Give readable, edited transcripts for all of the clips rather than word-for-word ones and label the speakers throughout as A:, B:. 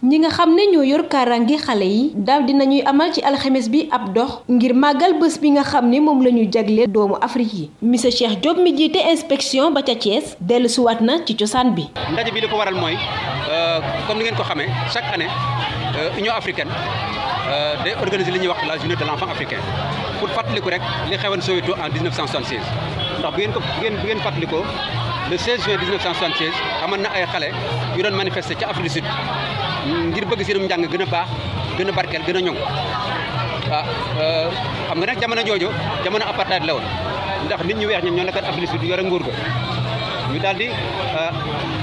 A: ñi nga xam ne ñoo yor kaaraange xale yi daal dinañuy amal ci alxames bi ab dox ngir màggal bés bi nga xam ne moom la ñu jagle doomu Afrique yi monsieur Cheikh Diop mi jiite inspection ba ca Thiès dellusiwaat na ci cosaan bi.
B: ndaje bi li ko waral mooy comme ni ngeen ko xamee chaque année Union africaine day organiser li ñuy wax la journée de l'enfant africain pour fàttaliku rek li xewoon Soweto en 1976 ndax bu ngeen fàttalikoo le 16 juin 1976 amoon na ay xale yu doon manifester ca Afrique du Sud ngir bëgg seenum njàng gën a baax gën a barkeel gën a ñoŋ xam nga nag jamono jooju jamono apartheid la woon ndax nit ñu weex ñoom ñoo nekkoon Afrique du Sud yore nguur ga ñu daal di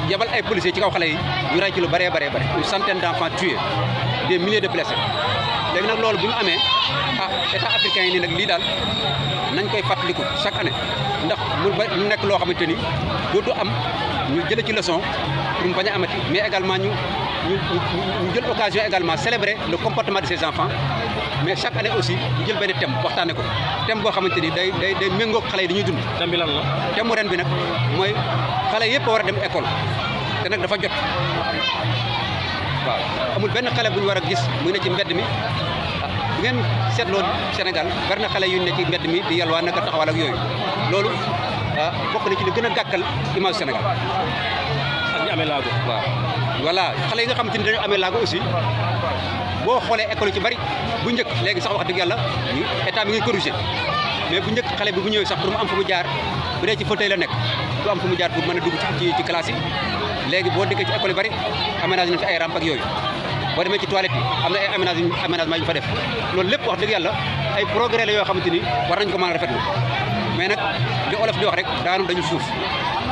B: yabal ay policiers ci kaw xale yi ñu rey ci lu bëree bëri une centaine d'enfants tués des milliers de blessés léegi nag loolu bu ñu amee état africain yi nii nag lii daal nañ koy fàttaliku chaque année ndax mu nekk loo xamante ni dootu am ñu jëlee ci leçon pour mu bañ a amati mais également ñu jël occasion également célébrer le comportement de ces enfants mais chaque année aussi ñu jël benn thème waxtaane ko thème boo xamante ni day méngoog xale yi dañuy dund.
C: thème bi lan la.
B: thème mu ren bi nag mooy xale yëpp a war a dem école te nag dafa jot waaw amul benn xale bu ñu war a gis muy ne ci mbedd mi bu ngeen seetloo Sénégal bari na xale yu ne ci mbedd mi di yalwaan naka taxawal ak yooyu loolu bokk na ci li gën a gàkkal image Sénégal.
C: ak ñi amee laago.
B: waaw voilà xale yi nga xamante ni dañoo amee laago aussi boo xoolee école ci bari bu njëkk léegi sax wax dëgg yàlla état mi ngi corrigé mais bu njëkk xale bi bu ñëwee sax pour mu am fu mu jaar bu dee ci fauteuil la nekk du am fu mu jaar pour mën a dugg ci classe yi léegi boo dikkee ci école yi bari aménagé nañ fi ay rampe ak yooyu boo demee ci toilette yi am na ay aménagement yu ñu fa def loolu lépp wax dëgg yàlla ay progrès la yoo xamante ni war nañ ko mën a rafetlu mais nag li olof di wax rek daanu dañu suuf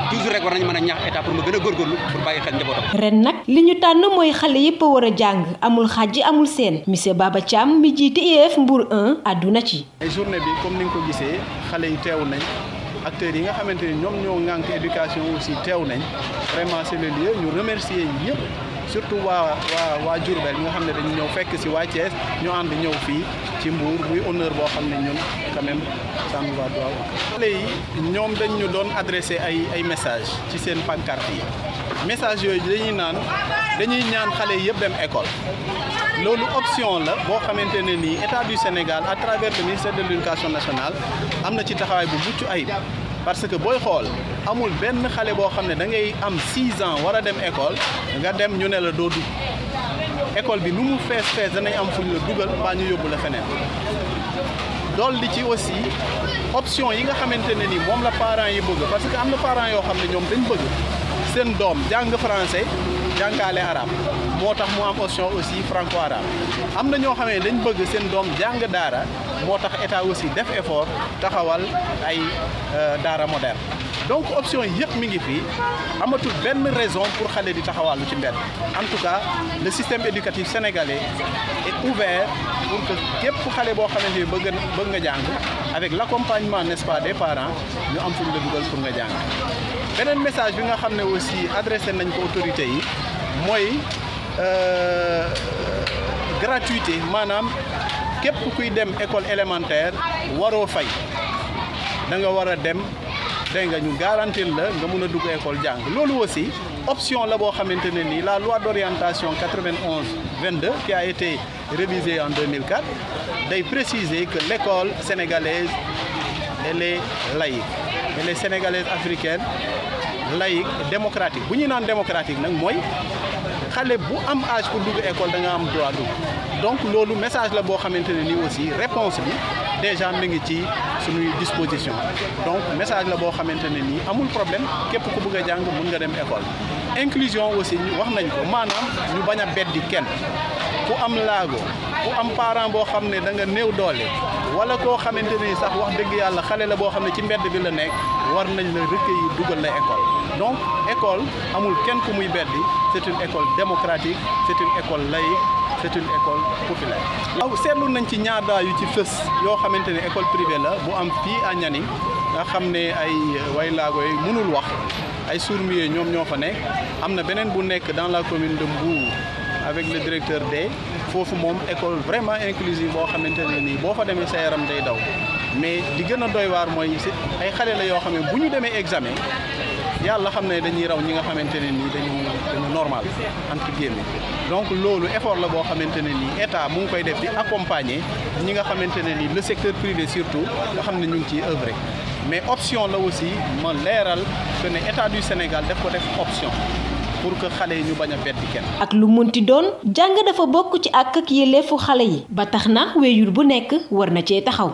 B: toujours rek war nañu mën a ñaax état pour mu gën a góorgóorlu pour bàyyi xel njabootam.
A: ren nag li ñu tànn mooy xale yépp a war a jàng amul xàjji amul seen monsieur Baba Thiam mi jiite IEF Mbour 1 àdduna ci.
D: journée bi comme ni nga ko gisee xale yi teew nañ acteurs yi nga xamante ni ñoom ñoo ŋànk éducation aussi teew nañ vraiment c'est le lieu ñu remercier ñëpp surtout waa Diourbel ñi nga xam ne dañu ñëw fekk si waa Thiès ñu ànd ñëw fii ci Mbour muy honneur boo xam ne ñun quand même ça nous va droit. xale yi ñoom dañ ñu doon adressé ay message ci seen pancarte yi message yooyu dañuy ñaan xale yi yëpp dem école loolu option la boo xamante ne nii état du Sénégal à travers le ministère de l'éducation nationale am na ci taxawaay bu mucc ayib parce que booy xool amul benn xale boo xam ne da ngay am 6 ans war a dem école nga dem ñu ne la doo dugg école bi nu mu fees danañ am fu ñu la dugal mbaa ñu yóbbu la feneen dolli ci aussi option yi nga xamante ne ni moom la parents yi bëgg parce que am na parents yoo xam ne ñoom dañ bëgg seen doom jàng français jàngaale arabe moo tax mu am option aussi franco arabe am na ñoo xam ne dañ bëgg seen doom jàng daara moo tax état aussi def effort taxawal ay daara moderne donc option yëpp mi ngi fii amatul benn raison pour xale di taxawaalu ci mbedd en tout cas le système éducatif sénégalais est ouvert pour que képp xale boo xamante ni bëgg nga jàng avec l'accompagnement n'est-ce pas des parents ñu am fu ñu la dugal pour nga jàng beneen message bi nga xam ne aussi adressé nañ ko autorités yi mooy gratuité maanaam képp kuy dem école élémentaire waroo fay da nga war a dem dégg nga ñu garantir la nga mun a dugg école jàng loolu aussi option la boo xamante ne nii la loi d'orientation 91-22 qui a été révisée en 2004 day préciser que l'école sénégalaise elle est laïque elle est sénégalaise africaine laïque démocratique bu ñuy naan démocratique nag mooy xale bu am âge pour dugg école da nga am droit dugg donc loolu message la boo xamante ne nii aussi réponse bi déjà mi ngi ci suñuy disposition donc message la boo xamante ne nii amul problème képp ku bëgg a jàng mën nga dem école inclusion aussi wax nañ ko maanaam ñu bañ a beddi kenn ku am laago ku am parent boo xam ne da nga néew doole wala koo xamante ni sax wax dëgg yàlla xale la boo xam ne ci mbedd bi la nekk war nañ la recueillir dugal la école donc école amul kenn ku muy beddi c'est une école démocratique c'est une école laïque c'est une école populaire. waaw seetlu nañ ci ñaar daa yu ci fës yoo xamante ne école privée la bu am fii à Nianing nga xam ne ay way laago yi mënul wax ay sourds-muets ñoom ñoo fa nekk am na beneen bu nekk dans la commune de Mbour avec le directeur D foofu moom école vraiment inclusive boo xamante ne nii boo fa demee sa yaram day daw mais li gën a doy waar mooy ay xale la yoo xam ne bu ñu demee examen yàlla xam ne dañuy raw ñi nga xamante ne nii dañu normal entre guillemets donc loolu effort la boo xamante ne nii état mu ngi koy def di accompagner ñi nga xamante ne nii le secteur privé surtout nga xam ne ñu ngi ciy œuvrer mais option la aussi ma leeral que ne état du Sénégal daf ko def option pour que xale yi ñu bañ a beddi kenn.
A: ak lu munti doon jàng dafa bokk ci ak yelleefu xale yi ba tax na wéyjur bu nekk war na cee taxaw.